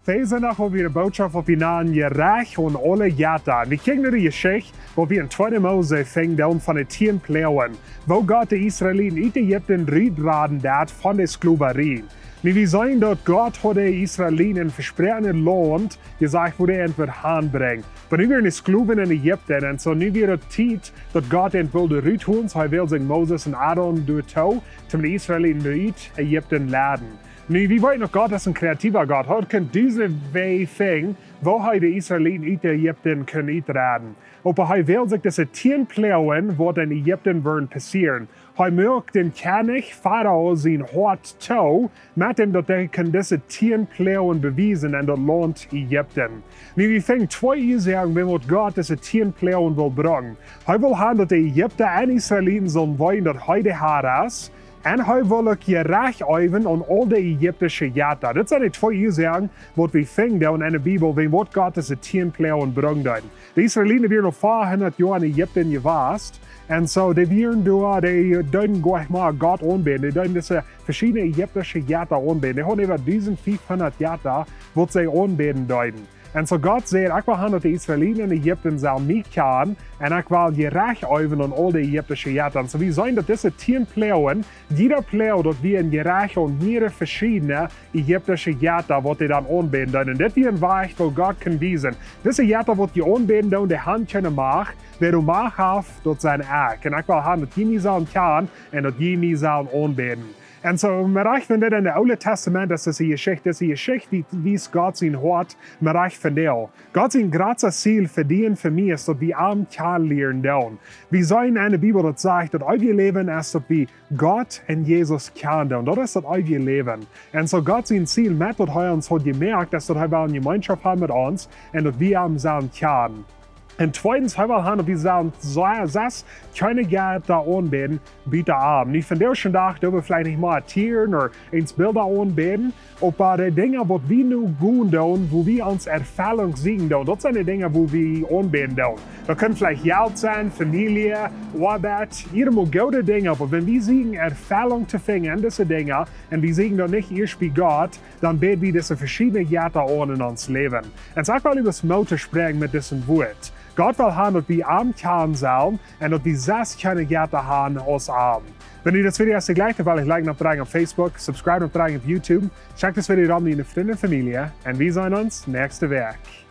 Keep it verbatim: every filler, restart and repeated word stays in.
Dise Nacht hab wie de Botschaft opp Jerecht aun aule Jetta. Wie kjikjen no de Jeschicht, waut wie en tweede Mose finjen doonen von de tieen Ploagen, woo Gott de Israeliten ut Ägipten rutraden deed von de Sklowarie. Nu wie seenen daut Gott haud de Israeliten en vesproaknet Launt jesajcht, wua hee an wudd hanbrinjen. Oba nu wieren de Sklowen en Ägipten, un soo nu wia daut Tiet daut Gott an wull ruthoolen, soo hee wäld sikj Moses un Aaron doatoo, toom de Israeliten ut Ägipten leiden. Nu, wie weeten noch, Gott es een kreatiwa Gott. Hee kunn dusende Wäaj finjen, woo hee de Israeliten ut Ägipten kunn rutraden. Oba hee wäld sikj dise tieen Ploagen, waut en Ägipten wudden passieren. Hee muak dän Kjennich Farao sien Hoat too, met däm daut hee kunn dise tieen Ploagen bewiesen en daut Launt Ägipten. Nu, wie finjen twee Uasoagen, wuarom Gott dise tieen Ploagen wull brinjen. Hee wull han, daut de Ägipta un Israeliten sullen weeten, daut hee de Har es. Un hee wull uk Jerecht eewen aun aul de ägiptische Jetta. Dit sent de twee Uasoagen, waut wie finjen doonen en de Bibel, wuarom Gott dise tieen Ploagen brinjen deed. De Israeliten wieren aul veahundat Joa en Ägipten jewast. Un soo, dee wieren doa, dee deeden goanich mea Gott aunbäden. Dee deeden dise veschiedne ägiptische Jetta aunbäden. Dee hauden äwa dusend fiefhundat Jetta, waut see aunbäden deeden. Un soo Gott säd: "Ekj well han, daut de Israeliten en Ägipten sellen mie kjanen, un ekj well Jerecht eewen aun aul de ägiptische Jetta." Un soo wie seenen, daut dise tieen Ploagen, jieda Ploag, daut wia een Jerecht aun mea veschiedne ägiptische Jetta, waut dee dan aunbäden deeden. Un dit wia een Wajch, woo Gott kunn wiesen: Dise Jetta, waut jie aunbäden doonen, dee han kjeene Macht. Wäa de Macht haft, daut sie ekj. Un ekj well han, daut jie mie sellen kjanen un daut jie mie sellen aunbäden. Un soo, mau rajcht von dit en daut Oole Tastament, daut es dise Jeschicht, dise Jeschicht, dee wiest Gott sien Hoat, mau rajcht von däm. Gott sien jratstet Ziel fa die un fa mie es, daut wie am kjanen lieren doonen. Wie seenen en de Bibel, daut sajcht, daut eewje Läwen es, daut wie Gott un Jesus kjanen doonen. Daut es daut eewje Läwen. Un soo Gott sien Ziel met daut hee ons haud jemoakt, es, daut hee well eene Jemeenschoft haben met ons un daut wie am sellen kjanen. Un tweedens, hee well han, daut wie sellen se-, selfst kjeene Jetta aunbäden, buta am. Nu, vondoag dän Dach doo wie veleicht nich mea Tieren ooda ons Bilda aunbäden, oba de Dinja, waut wie nu gonen doonen, woo wie ons Erfellunk sieekjen doonen, daut sent de Dinja, woo wie aunbäden doonen. Daut kaun veleicht Jelt sennen, Famielje, Oabeit, irjentwoo goode Dinja, oba wan wie sieekjen Erfellunk to finjen en dise Dinja, un wie sieekjen daut nich ieescht bie Gott, dan bäd wie dise veschiedne Jetta aun en ons Läwen. Un soo ekj well junt Moot toospräakjen met disen Wort. Gott well han, daut wie am kjanen sellen un daut wie selfst kjeene Jetta han aus am. Wan die dit Video jlikjt, dan well die liken oppdrekjen opp Facebook, subscribe oppdrekjen opp YouTube, check dit Video dan met diene Frind un Famielje, un wie seenen ons näakjste Wäakj.